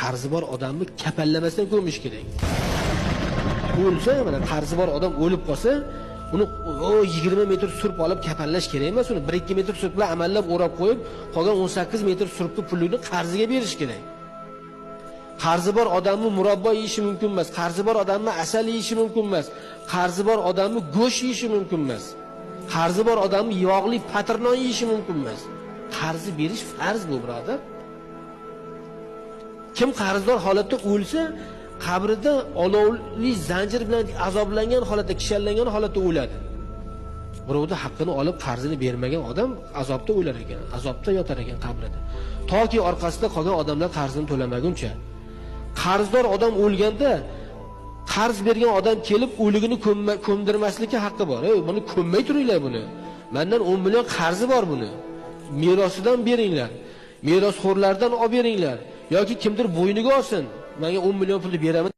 Qarzi bor odamni kapanlamasdan ko'mish kerak. O'lsa, mana qarzi bor odam o'lib qolsa, uni o 20 metr surp olib kapanlash kerak emas, uni 1-2 metr surp bilan amallab o'rab qo'yib, qolgan 18 metr surpni pulini qarziga berish kerak. Qarzi bor odamni murabbo yeyishi mumkin emas, qarzi bor odamni asal yeyishi mumkin emas, qarzi bor odamni go'sht yeyishi mumkin emas. Qarzi bor odamni yog'li patir non yeyishi mumkin emas. Qarzi berish farz bu, birodar. Kim qarzdor holatda o'lsa, qabrida olovli zanjir bilan azoblangan holatda, kishanlangan holatda o'ladi. Birovda haqqini olib qarzini bermagan odam azobda o'lar ekan, azobda yotar ekan qabrida. Toki orqasida qolgan odamlar qarzini to'lamaguncha. Qarzdor odam o'lganda qarz bergan odam kelib o'ligini ko'mdirmaslikka haqqi bor. Ey, buni ko'mmay turinglar buni. Mendan 10 million qarzi bor buni. Merosidan beringlar. Merosxo'rlardan olib beringlar yoki kimdir bo'yniga olsin. Menga 10 million pulni beraman.